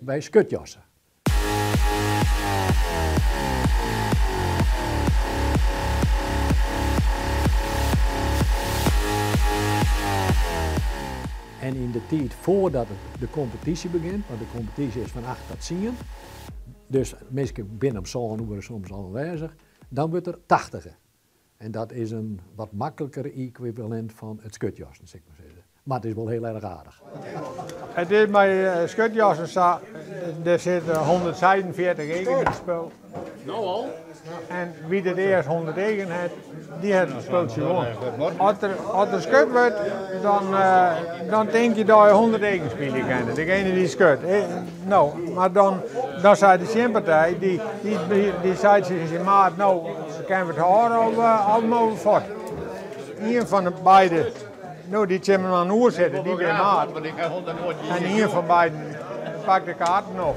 Wy skutjasse. En yn de tiid foardat de kompetysje begjint, want de kompetysje is fan acht ta tsien, dus minsken binne om sân oere soms al oanwêzich, dan wurdt der tachtige. En dat is in wat makliker ekwivalint fan it skutjassen, sil ik mar sizze. Mar it is wol hiel erch aardich. It is mei skutjassen sa, der sitte 146 eagen yn it spul. No al? En wie it earst 100 eagen hat, dy hat it spultsje wûn. As der, as der skut wurdt, dan, dan tink je dat je 100 eagen spylje kinne. Degene dy't skut. No, mar dan, dan seit de tsjinpartij, dy, dy, dy seit tsjin syn maat, no, kinne we it hâlde of, of moatte we fuort? Ien fan de beide, no, dy't tsjin inoar oer sitte, dy binne maat. En ien fan beiden pakt de kaarten op.